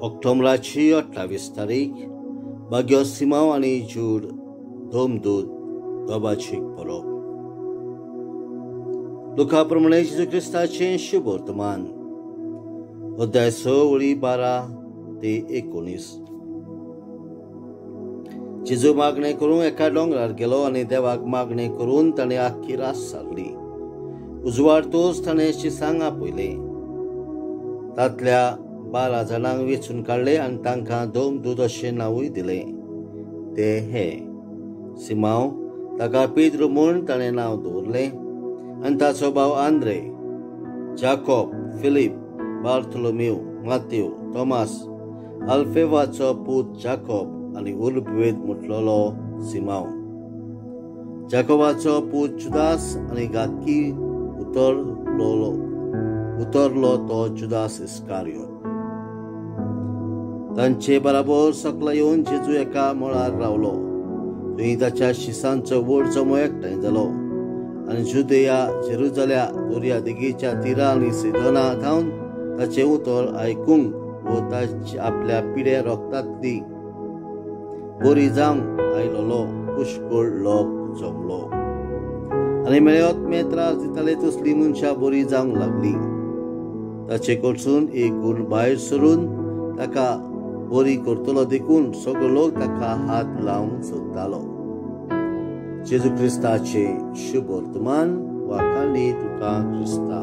ऑक्टोबराची 28 तारीख भाग्यो सिमांव आनी जूड दोमदूत दोबाचीक परब. लुका प्रमाणे जेजू क्रिस्ताचें शुभ वर्तमान, अध्याय 6 ओळी 12 ते 19. जेजू मागणें करूंक एका दोंगरार गेलो आनी देवाक मागणें करून ताणें आख्खी रात सारली. उजवाडतोच ताणें शिसांक आपयलें. तांतल्या 12 जाणांक वेंचून काडले आनी तांकां दोमदूत अशें नांवूय दिलें. ते हे: सिमांव, ताका पेद्रू म्हूण ताणें नांव दवरलें, आनी ताचो भाव आंद्रे, जाकोब, फिलीप, बार्थोलोमेव, मातेव, थॉमास, आल्फेवाचो पूत जाकोब आनी उर्बवेद म्हटलेलो सिमांव, जाकोबाचो पूत जुदास आनी घातकी उतरलो तो जुदास इस्कारियोत. तांचे बराबर सकला येवन जेजू एका मळार रावलो. थंय ताच्या शिसांचो व्हड जमो एकठांय जालो आनी जुदेया, जेरुजाल्या, दर्या देगेच्या तिरा आनी सिदोना थावन ताचें उतर आयकूंक वो ताच्या आपल्या पिड्या रोगतांतली बरी जावंक आयलोलो पुष्कळ लोक जमलो. आनी मेळत त्रास दिताले तसली मनशां बरी जावंक लागली. ताचे कडसून एक गूण भायर सरून ताका बरी करतलो देखून सगळो लोक ताका हात लावंक सोदतालो. जेजू क्रिस्ताचे शुभ वर्तमान. वाखाणी तुका क्रिस्ता.